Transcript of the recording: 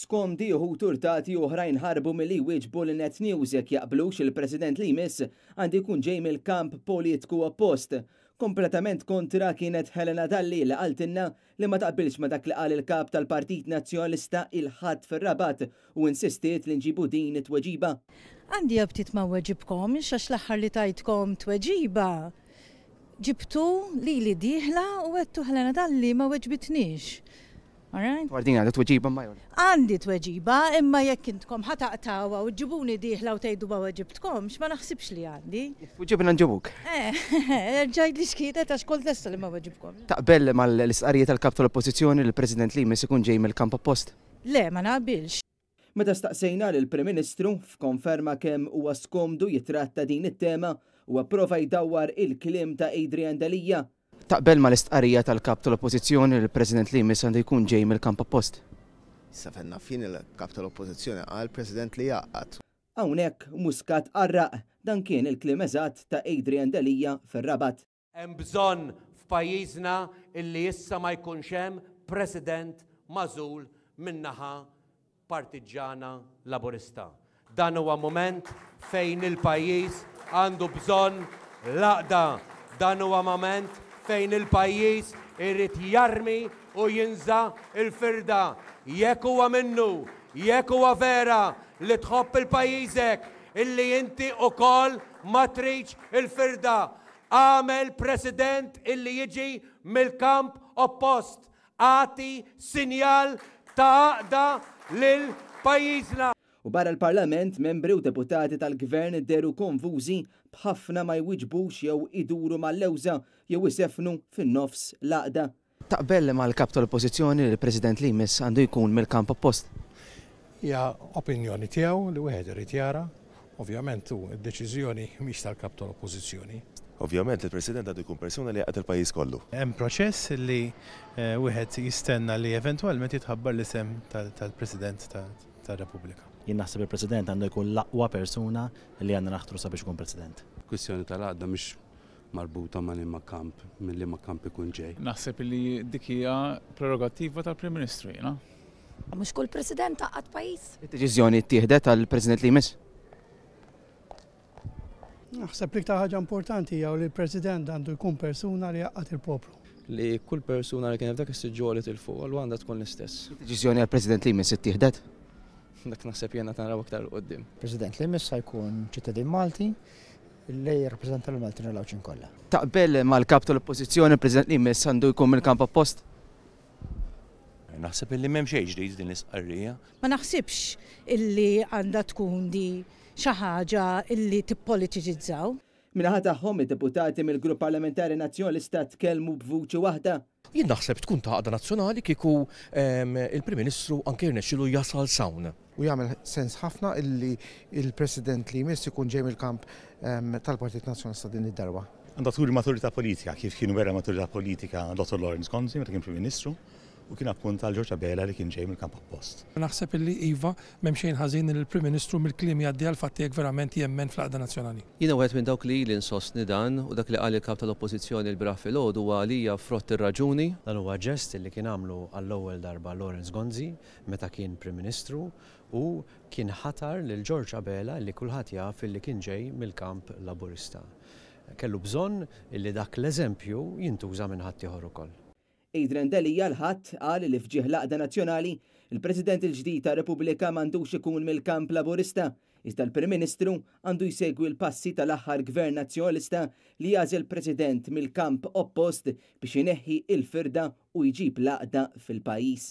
Skomdi, uħud urtati u oħrajn ħarbu milli jwieġbu lil Net News jekk jaqblux il-President li jmiss għandu jkun ġej mill-kamp politiku oppost. Kompletament kontra kienet Helena Dalli li qaltilna li ma taqbilx ma' dak li qal il-Kap tal-Partit Nazzjonalista il-Ħadd fir-Rabat u insistiet li nġibu din it-tweġiba. Għandi ftit ma weġibkomx għax l-aħħar li tajtkom tweġiba ġibtu lili dieħla u għedtu Helena Dalli ma weġbitniex. Alright? Dwar din għandek tweġiba ma jew? Għandi tweġiba, imma jekk intkom ħa taqtgħuha u ġġibuni dieħla u tgħidu ma weġibtkomx, ma naħsibx li għandi. Jekk tweġibna nġibuk. Eh, erġa' għidli x'kienet għax kont lesta li ma weġibkomx. Taqbel mal-istqarrija tal-Kap tal-Oppożizzjoni li l-President li jmiss ikun ġej mill-kamp oppost? Le, ma naqbilx. Meta staqsejna lill-Prim Ministru, f'konferma kemm huwa skomdu jitratta din it-tema, huwa pprova jdawwar il-kliem ta' Adrian Delia. Taqbel mal-istqarrija tal-Kap tal-Oppożizzjoni li l-President li jmiss għandu jkun ġej mill-kamp oppost? Issa fejn naf jien il-Kap tal-Oppożizzjoni qal President li jgħaqqad. Hawnhekk Muscat qarraq. Dan kien il-kliem eżatt ta' Adrian Delia fir-Rabat. Hemm bżonn f'pajjiżna illi issa ma jkunx hemm President magħżul min-naħa partiġġana Laburista. Dan huwa mument fejn il-pajjiż għandu bżonn l-għaqda. Dan huwa mument fejn il-pajjiż irid jarmi u jinża' l-firda. Jekk huwa minnu, jekk huwa vera li tħobb il-pajjiżek, illi inti ukoll ma tridx il-firda, agħmel President illi jiġi mill-kamp oppost. Agħti sinjal ta' għaqda lil pajjiżna. U barra l-Parlament, membri u deputati tal-Gvern dehru konfużi b'ħafna ma jwiġbux jew iduru mal-lewża jew iseffnu fin-nofs l-għaqda. Taqbel mal-Kap tal-Oppożizzjoni li l-President li jmiss għandu jkun mill-kamp oppost? Hija opinjoni tiegħu li wieħed irid jara. Ovvjament hu d-deċiżjoni mhix tal-Kap tal-Oppożizzjoni. Ovvjament il-President għandu jkun persuna li jgħaqqad il-pajjiż kollu. Hemm proċess li wieħed jistenna li eventwalment jitħabbar l-isem tal-President tar-Repubblika. Jien naħseb il-President għandu jkun l-aqwa persuna li għandna naħtru sabiex ikun President. Kwistjoni tal-għaqda mhix marbuta ma' liema kamp, minn liema kamp ikun ġej. Naħseb li dik hija prerogattiva tal-Prim Ministru jiena. Mhux kull President għaqqad pajjiż. Id-deċiżjoni ttieħdet għall-President li jmiss? Naħseb l-iktar ħaġa importanti hija li l-President għandu jkun persuna li jgħaqqad il-poplu. Li kull persuna li kienet f'dak is-siġġu għoliet 'il fuq, allura għandha tkun l-istess. Id-deċiżjoni għall-President li jmiss ittieħdet? Dak naħseb jiena naraw iktar 'il quddiem. President li jmiss ħa jkun ċittadin Malti li jirrappreżenta lill-Maltin u l-Għawdxin kollha. Taqbel mal-Kap tal-Oppożizzjoni l-President li jmiss għandu jkun mill-kamp oppost? Naħseb illi m'hemm xejn ġdid f'din l-istqarrija. Ma naħsibx illi għandha tkun di xi ħaġa illi tippolitiċizzaw. Min-naħa tagħhom, id-deputati mill-Grupp Parlamentari Nazzjonalista tkellmu b'vuċi waħda. Jien naħseb tkun ta' għaqda nazzjonali kieku il-Prim Ministru anke jirnexxilu jasal s'hawn. U jagħmel sens ħafna illi l-President li jmiss ikun ġej mill-kamp tal-Partit Nazzjonalista din id-darba. Għandha turi maturità politika, kif kien wera maturità politika Dottor Lawrence Gonzi meta kien Prim Ministru u kien appunta lil George Abela li kien ġej mill-kamp oppost. Naħseb illi iva, m'hemm xejn ħażin li l-Prim Ministru mill-kliem jgħaddi għall-fatti jekk verament jemmen fl-għaqda nazzjonali. Jiena wieħed minn dawk li ili nsostni dan u dak li qal il-Kap tal-Oppożizzjoni lbieraħ filgħodu huwa għalija frott ir-raġuni. Dan huwa ġest li kien għamlu għall-ewwel darba Lawrence Gonzi meta kien Prim Ministru u kien ħatar lil George Abela li kulħadd jaf illi kien ġej mill-kamp Laburista. Kellu bżonn illi dak l-eżempju jintuża minn ħaddieħor ukoll. Adrian Delia l-Ħadd qal li f'ġieħ l-għaqda nazzjonali, il-President il-ġdid ta' Repubblika m'għandux ikun mill-kamp Laburista, iżda l-Prim Ministru għandu jsegwi l-passi tal-aħħar Gvern Nazzjonalista li għażel President mill-kamp oppost biex ineħħi l-firda u jġib l-għaqda fil-pajjiż.